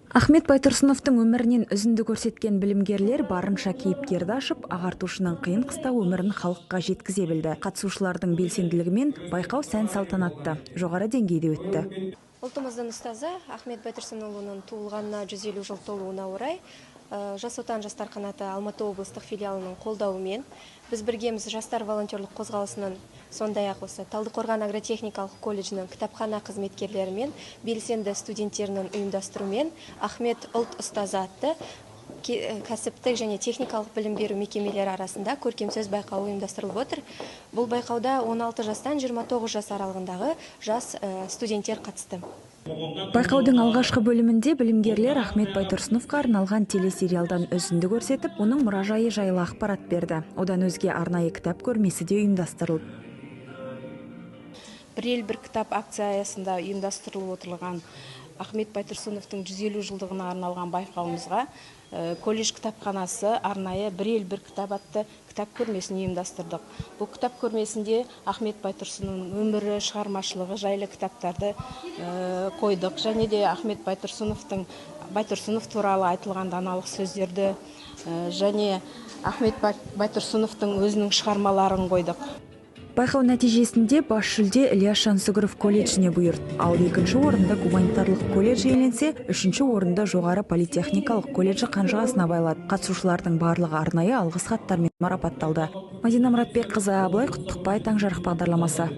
Ахмет Байтұрсыновтың өмірінен үзінді көрсеткен білімгерлер барынша кейіпкерді ашып, ағартушының қиын қыстау өмірін халыққа жеткізе білді. Қатысушылардың белсенділігімен байқау сән салтанатты, жоғары деңгейде өтті. Ұлтымыздың ұстазы Ахмет Байтұрсынұлының туылғанына 150 жыл толуына орай Жас Отан жастар қанаты Алматы облыстық филиалының қолдауымен «Біз біргеміз» жастар волонтерлық қозғалысының, сондай-ақ осы Талдықорған агротехникалық колледжінің кітапхана қызметкерлері мен белсенді студенттерінің ұйымдастыруымен «Ахмет ұлт ұстазы» атты кәсіптік және техникалық білім беру мекемелері арасында көркем сөз байқауы ұйымдастырылып отыр. Бұл байқауда 16 жастан 29 жас аралығындағы жас студенттер қатысты. Байқаудың алғашқы бөлімінде білімгерлер Ахмет Байтұрсыновқа арналған телесериалдан үзінді көрсетіп, оның мұражайы жайлы ақпарат берді. Одан өзге арнайы кітап көрмесі де ұйымдастырылды. «Бір ел, бір кітап» акция аясында ұйымдастырылып отырылған Ахмет Байтұрсыновтың 150 жылдығына арналған байқауымызға колледж кітапханасы арнайы «Бір ел, бір кітап» атты кітап көрмесін ұйымдастырдық. Бұл кітап көрмесінде Ахмет Байтұрсыновтың өмірі, шығармашылығы жайлы кітаптарды қойдық және де Ахмет Байтұрсынов туралы айтылған даналық сөздерді және Ахмет Байтұрсыновтың өзінің шығармаларын қойдық. Байқау нәтижесінде бас жүлде Ілияс Жансүгіров колледжіне бұйырды. Ал екінші орынды гуманитарлық колледж иеленсе, үшінші орынды жоғары политехникалық колледжі қанжығасына байлады. Қатысушылардың барлығы арнайы алғыс хаттармен марапатталды. Мадина Мұратбекқызы, Абылай Құттықбай, «Таң жарық» бағдарламасы.